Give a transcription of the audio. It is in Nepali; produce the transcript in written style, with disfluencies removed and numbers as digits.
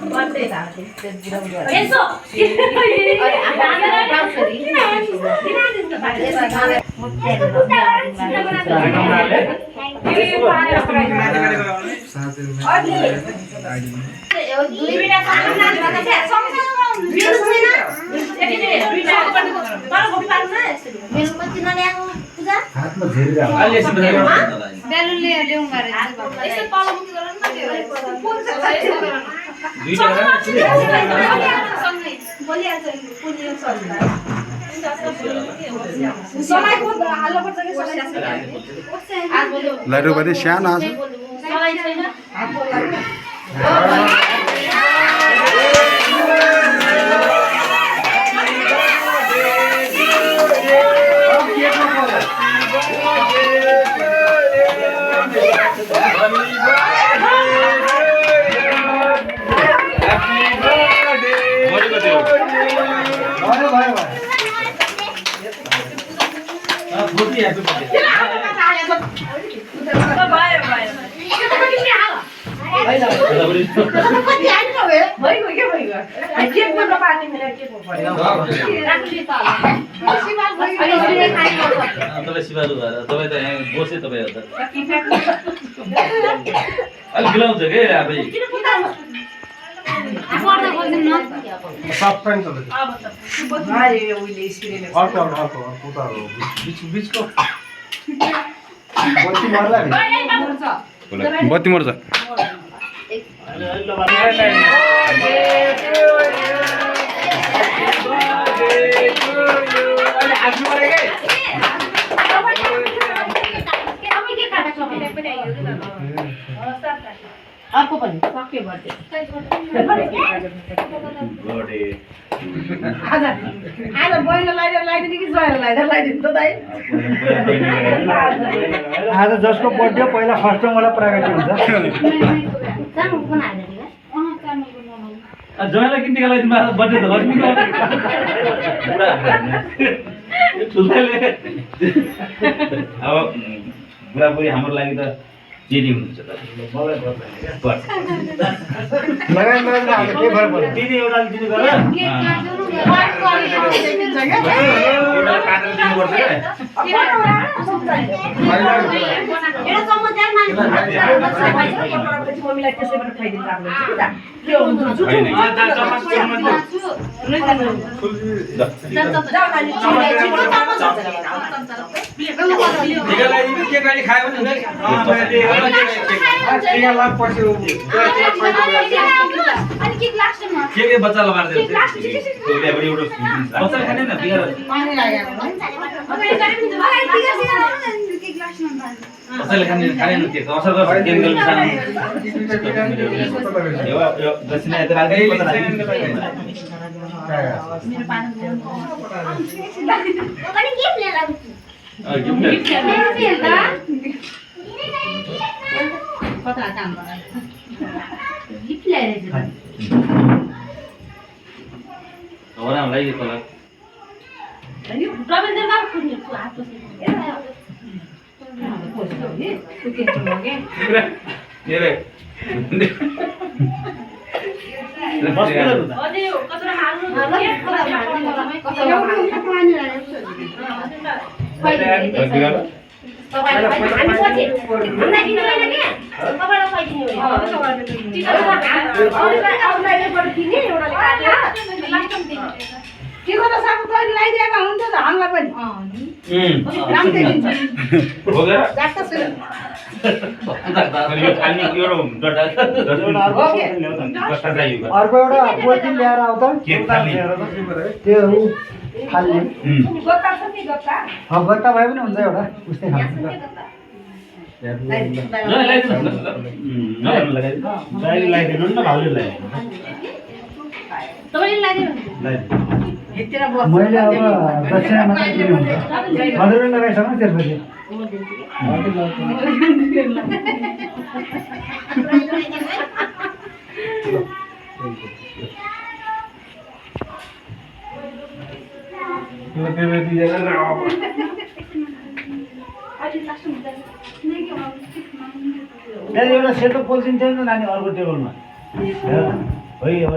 बर्थडे थाहा त्यो बुढा यसो हातमा झेरेर बेलुनले ल्याउँ गरे यसो तलमुखी गरेर न लाइटो पनि सानो आछ तपाईँ सिवालु भएर तपाईँ त यहाँ बसे तपाईँ त अलिक बिलाउँछ के आफै बत्ती मर्छ अर्को पनि सक्यो बर्थडे आज बहिनी लगाइदिने कि जएर लगाइदिनु त दाइ आज जसको बर्थडे पहिला फर्स्ट मलाई प्रायोरिटी हुन्छ जमालाई किन्ने लागि बर्थडे त लक्ष्मीको ठुल्दाले अब बुढाबुढी हाम्रो लागि त चेरी हुनुहुन्छ त के फरक पर्छ दिदी एउटा दिनु गर मम्मीलाई त्यसैबाट खुवाइदिनु के बच्चालाई मार्दै बच्चा खाने न कसैले खाने खाएन त्यो असर गर्छ केमिकल मिसाउनु यो दक्षिणा यता राख्दै पत्ता लागि तल के गर्दा साबु तैँले लगाइदिएका हुन्थ्यो त हामीलाई पनि राम्रै दिन्छ अर्को एउटा पोलिथिन ल्याएर आउँदा त्यो फाल्ने गत्ता छ नि गत्ता गत्ता भए पनि हुन्छ एउटा उस्तै खान्छ लगाइदिनु न भाउले मैले अब दक्षिणा मात्रै दिनु हुन्छ हजुरले लगाइसक्नु त्यसपछि एउटा सेतो पोल्छिन थियो नि त नानी अर्को टेबलमा है